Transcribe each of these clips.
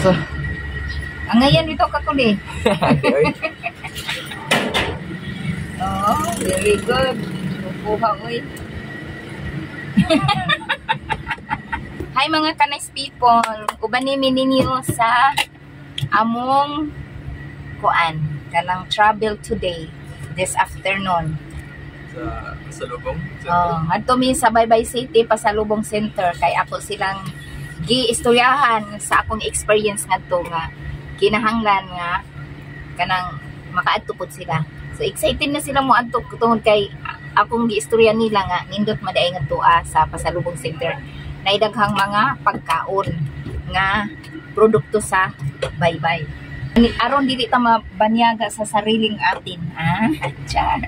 Asa? Ang ngayon dito ka kuli. Oh, very good. Kukuha, uy. Hi mga ka-nice people. Uban ni ninyo sa among kuan kanang travel today this afternoon. Sa Pasalubong Center. Oh, adto mi sa Baybay City, Pasalubong Center, kay ako silang giistoryahan sa akong experience ngadto nga kinahanglan nga kanang makaadto pud sila. So excited na sila moadto tungod kay akong giistorya nila nga nindot madaay ngadto sa Pasalubong Center. Naay daghang mga pagkaon nga produkto sa Baybay. Aron dili ta mabanyaga sa sariling atin, ha? Char.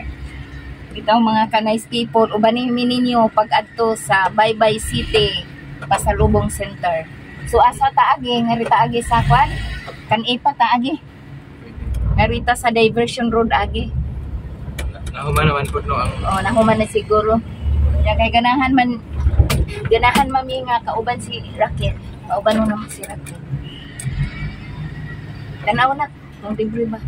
Bitaw mga ka-nice people, uban ni ninyo pag-adto sa Baybay City, Pasalubong Center. So asa ta agi, ngari ta agi sa kwan? Kan-ipa ta agi. Ngarita sa Diversion Road agi. Nahuman naman po no ang Oh, nahuman na siguro. Kaya kay ganahan mami nga kauban si Raquel. Kauban mo naman si Raquel. Tanaw na kung libre ba.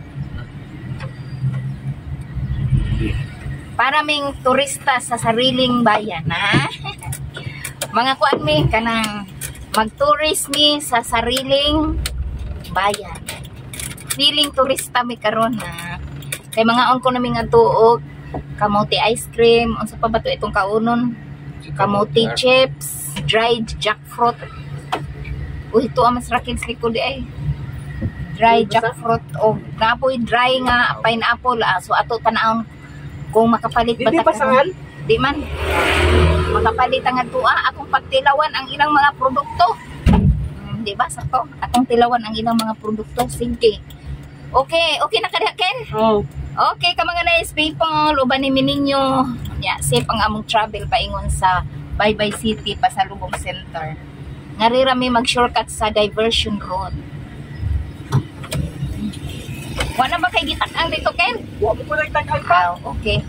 Para ming turista sa sariling bayan, ha? Mga kuan mi kanang mag-tourist mi sa sariling bayan. Feeling turista mi karon, ha. Kay mga on ko nami nga tuog kamote ice cream, unsa pa ba to itong kaunon? Kamote chips, dried jackfruit. Uy, ito ang mas Raquel sa likod ay. Dry jackfruit o napoy dry nga pineapple. So ato tan-awon kung makapalit ba Di ta ba karon. Di man. Makapalit ang adtoa akong pagtilawan ang ilang mga produkto. Di ba sakto? Atong tilawan ang ilang mga produkto. Sige. Okay, okay na ka diha, Ken? Oh. Okay ka mga nice people, uban ni ninyo. Ya, safe ang among travel paingon sa Baybay City, Pasalubong Center. Ngari ra mi mag-shortcut sa Diversion Road. Wala ba kay gitak-ang dito, Ken? Wa mo ko nagtag-ang pa. Ah, okay.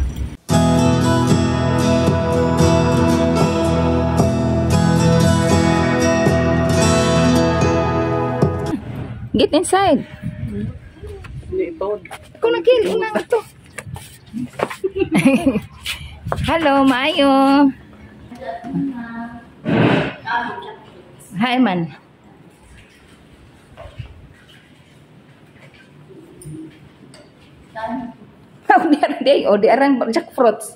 Get inside. Hindi ito. Ako na, Kel. Una na to. Hello, maayo. Hi, man. Oh, di ara di. Oh, di arang jackfruits.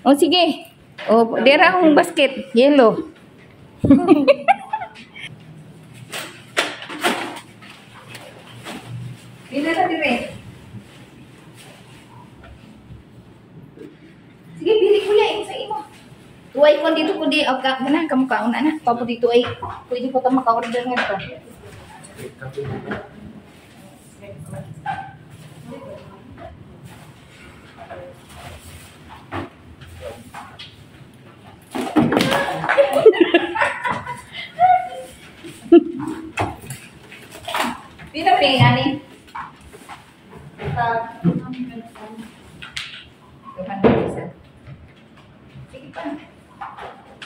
Oh, sige. Oh, di ara akong basket. Yellow. Pila na dire. Sige, pili kuya, imo sa imo. Tuway ko dito kundi o ka ganahan ka mo kaon ana. Papo dito ay pwede pa ta maka-order ngadto. Pila pay ani? 200 isa. Sige pa.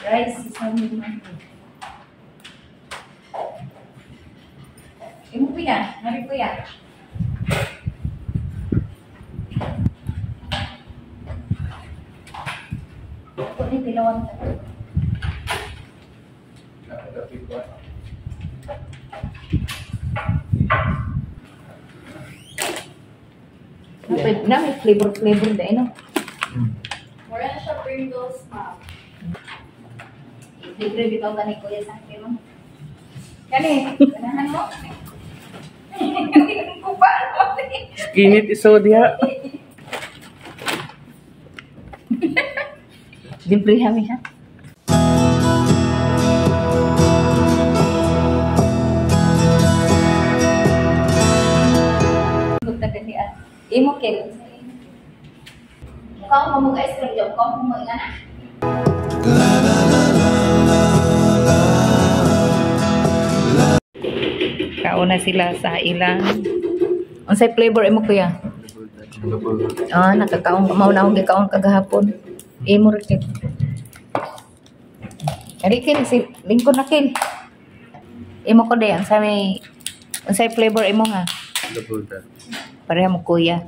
Rice is 100. Imo kuya, mari kuya. Ako ni tilawan ka. Na may flavor flavor dahil no. Wala na siya Pringles, ma'am. Libre bitaw ka ni kuya sa akin mo. Kani, ganahan mo. Kupa. Skinit iso diha. Libre hami ha. Punta dali ah. Imo kel. Mukha mo mag ice cream jam ko mo ingana. Kauna sila sa ilang. Unsay flavor imo kuya? Ah, nakakaon mao na akong gikaon kagahapon. Imo ra kay. Ari kin si lingkod na kin. Imo ko diyan sa may Unsay flavor imo nga? Labunda. Pareha mo kuya.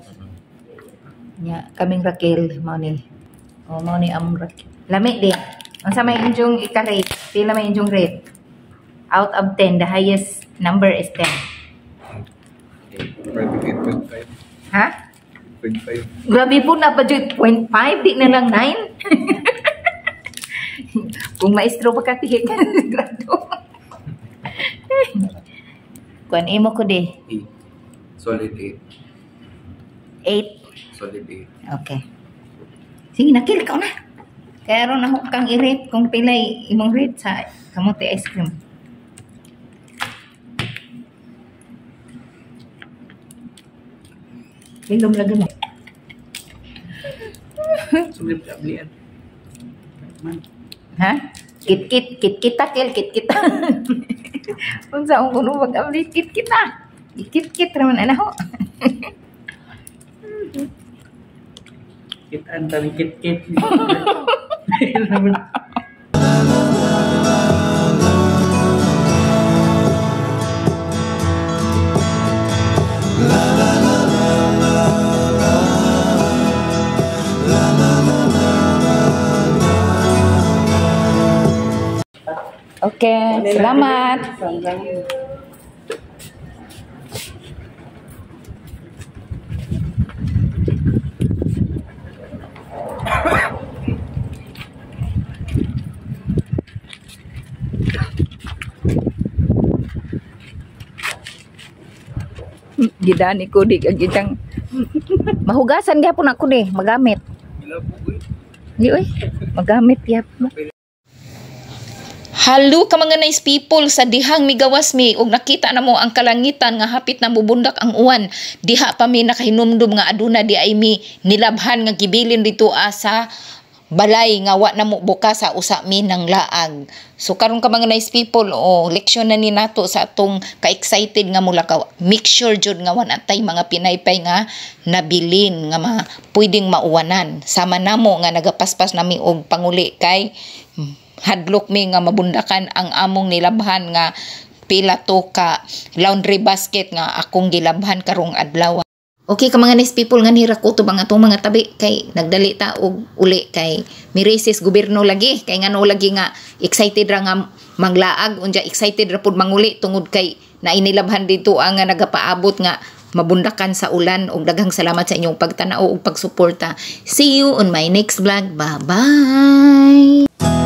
Nya, kaming Raquel mao ni. Oh, mao ni among Raquel. Lami di. Unsa may inyong ika-rate? Pila may inyong rate? Out of 10, the highest number is 10. Pwede 8.5. Ha? 0.5. Grabe po na pa jud 0.5, di na lang 9. Kung maestro pa ka tihik grado. Kuan imo ko di. 8. Solid 8. 8. Solid 8. Okay. Sige, nakil ka na. Kaya ron ako kang i-rate kung pilay imong rate sa kamote ice cream. Hilom lagi mo. Sumlip ka ablian. Man. Ha? Kit-kit, kit-kita, kil, kit-kita. Unsa ang kuno mag-abli, kit-kita. Kit-kit raman ana ho. Kitaan tani kit-kit. Okay, salamat. Gidani ko di kag gidang mahugasan gyapon ako ni magamit. Di oy, magamit gyapon. Halo ka mga nice people sa dihang migawas mi ug nakita na mo ang kalangitan nga hapit na mubundak ang uwan. Diha pa mi nakahinumdum nga aduna di ay mi nilabhan nga gibilin dito sa balay nga wa na mo buka sa usa mi nang laag. So karon ka mga nice people, o leksyon na ni nato sa atong ka-excited nga mulakaw. Make sure jud nga wa natay mga pinaypay nga nabilin nga pwedeng mauwanan. Sama namo nga nagapaspas nami og panguli kay hadlok mi nga mabundakan ang among nilabhan nga pila to ka laundry basket nga akong gilabhan karong adlaw. Okay ka mga nice people nga nira ko to bang atong mga tabi kay nagdali ta og uli kay mi-racist gobyerno lagi kay ngano lagi nga excited ra nga manglaag unya excited ra pud manguli tungod kay nainilabhan dito ang nga nagapaabot nga mabundakan sa ulan. Og daghang salamat sa inyong pagtan-aw ug pagsuporta. See you on my next vlog. Bye bye.